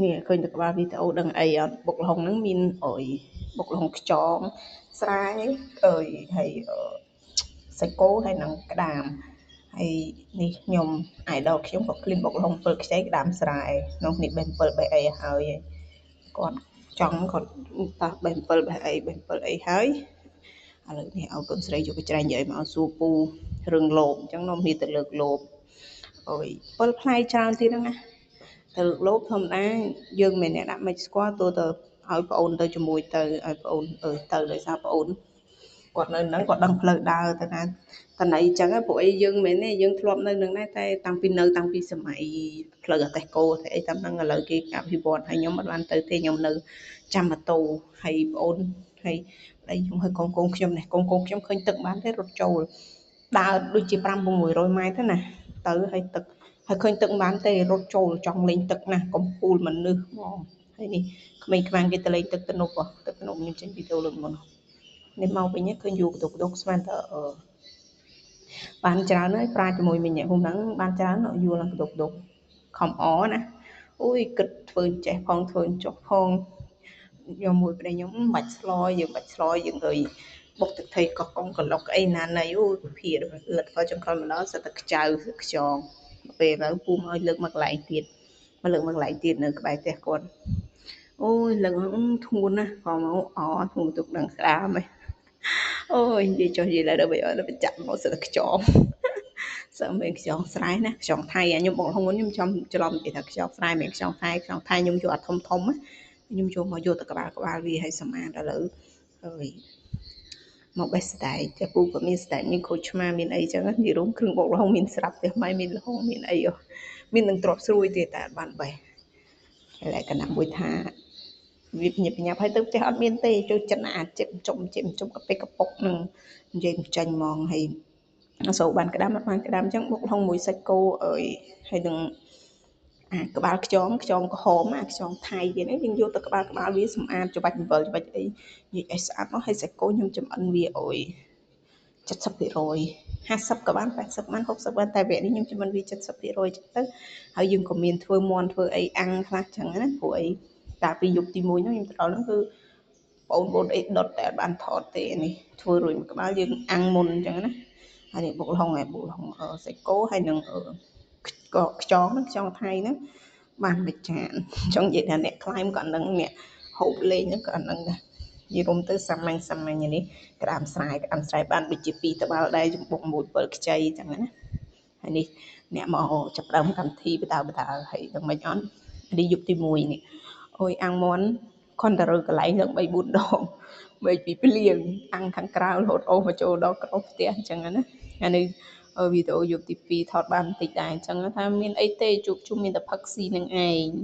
នេះឃើញតែក្បាលវីដេអូដឹងអីអត់បុកល្ហុងហ្នឹងមានអុយបុកល្ហុងខ្យងស្រែអើយហើយសាច់គោហើយនឹងក្តាមហើយនេះខ្ញុំ idol ខ្ញុំក៏ឃ្លានបុកល្ហុង7ខ្ចីក្តាមស្រែនោះនេះបេះ7បេះអីហើយគាត់ចង់គាត់តោះបេះ7បេះអីបេះ7អីហើយឥឡូវនេះឲ្យកូនស្រីយកកច្រែងនិយាយមកសួរពូរឿងលោបអញ្ចឹងនាំគ្នាទៅលើកលោបអុយ7ផ្លែច្រើនទៀតហ្នឹងណាទៅលើកលោបធម្មតាយើងមិនអ្នកដាក់មិនស្គាល់ទោះទៅឲ្យប្អូនទៅជាមួយទៅឲ្យប្អូនអើយទៅដោយសារប្អូនគាត់នៅហ្នឹងគាត់ដឹងផ្លូវដើរទៅណាតណៃអញ្ចឹងព្រោះអីយើងមិនមែនទេយើងធ្លាប់នៅនឹងដែរតែតាំងពីនៅតាំងពីសម័យផ្លូវអតេះគោតែអីតាមហ្នឹងឥឡូវគេអភិវឌ្ឍហើយខ្ញុំអត់បានទៅទេខ្ញុំនៅចាំម៉ូតូហើយប្អូនហើយប្តីខ្ញុំហើយកូនកូនខ្ញុំនេះកូនកូនខ្ញុំឃើញទឹកបានទេរត់ចូលដើរដូចជា5 600ម៉ែត្រទៅណាទៅហើយទឹកហើយឃើញទឹកបានទេរត់ចូលចង់លេងទឹកណាស់កំពូលមនុស្សហ្មងហើយនេះក្មេងខ្មាំងគេទៅលេងទឹកទំនប់ទឹកទំនប់ខ្ញុំចេញវីដេអូលើកមុននេះមកវិញឃើញយូរកតុកស្មានតើបានច្រើនហើយប្រាជាមួយមិញអ្នកហ្នឹងបានច្រើនយូរឡើងកតុកខំអណាអូយគិតធ្វើចេះផងធ្វើចុះផងខ្ញុំមួយប្តីខ្ញុំមិនបាច់ស្លយើងបាច់ស្លយើងអើយបុកទឹកថៃកោះកុងកលុកអីណាណីអូយភាលិតផលចង្ក្រមមកដល់សិតតែខ្ចៅខ្យងពេលទៅពូមកឲ្យលើកមកកន្លែងទៀតមកលើកមកកន្លែងទៀតនៅក្បែរផ្ទះគាត់អូយលើកធ្ងន់ណាស់ផងមកអធ្ងន់ទុកដឹងស្ដាមហ៎អូយនិយាយចុះនិយាយឡើងដល់ឲ្យបញ្ចាក់មកសិតតែខ្យងសើមិនខ្យងស្រែណាខ្យងថៃខ្ញុំបងមុនខ្ញុំចំច្រឡំនិយាយថាខ្យងស្រែមិនខ្យងថៃខ្យងថៃខ្ញុំយកអាធំធំខ្ញុំយកមកយកទៅក្បាលក្បាលវាឲ្យសម្អាតឥឡូវអើយមកបេះស្តែកចាពូក៏មានស្តែកមានក្រូចឆ្មាមានអីចឹងនិយាយរួមគ្រឿងបុកល្ហុងមានស្រាប់ផ្ទះម៉ែមានល្ហុងមានអីមាននឹងទ្របស្រួយទៀតតែបានបេះហើយលក្ខណៈមួយថាវាញឹបញាប់ហើយទៅផ្ទះអត់មានទេចូលចិត្តណាអាចចិបជុំចិបជុំកាពេកពុកនឹងនិយាយចាញ់ហ្មងហើយសូវបានក្តាមអត់បានក្តាមអញ្ចឹងបុកល្ហុងមួយសាច់គោអើយហើយនឹងអាក្បាលខ្យងខ្យងក្រហមអាខ្យងថៃគេនេះយើងយកទៅក្បាលក្បាលវាសម្អាតច្បាច់អំបិលច្បាច់អីនិយាយឲ្យស្អាតមកហើយសាច់គោខ្ញុំចំអិនវាអុយ70% 50ក៏បាន80បាន60បានតែវគ្គនេះខ្ញុំចំអិនវា70%ចឹងទៅហើយយើងក៏មានធ្វើមន់ធ្វើអីអាំងខ្លះចឹងណាព្រោះអីកាលពីយប់ទី1នោះខ្ញុំទៅដល់ហ្នឹងគឺបងប្អូនអីដុតតែអត់បានថតទេនេះធ្វើរួចមួយក្បាលយើងអាំងមុនចឹងណាហើយនេះបុកល្ហុងហើយបុកល្ហុងសាច់គោហើយនឹងខ្យងហ្នឹងខ្យងថៃហ្នឹងបានមួយចានចង់និយាយថាអ្នកខ្លែមក៏អានឹងអ្នកហូបលេងហ្នឹងក៏អានឹងដែរនិយាយរួមទៅសាមញ្ញសាមញ្ញនេះក្តាមស្រែក្តាមស្រែបានដូចជា2ត្បាល់ដែរចំបុកមួយ7ខ្ចីចឹងណាហើយនេះអ្នកមកចាប់ដើមកម្មវិធីបដាបដាហើយដល់មិនអត់នេះយប់ទី1នេះអូយអាំងមន់ខនតរើកន្លែងឡើង3 4ដងមេឃពីភ្លៀងអាំងខាងក្រៅរហូតអូសមកចូលដល់ក្រោមផ្ទះអញ្ចឹងណាអានេះវីដេអូយប់ទី2ថតបានបន្តិចដែរអញ្ចឹងថាមានអីទេជួបជុំមានតែផឹកស៊ីនឹងឯង។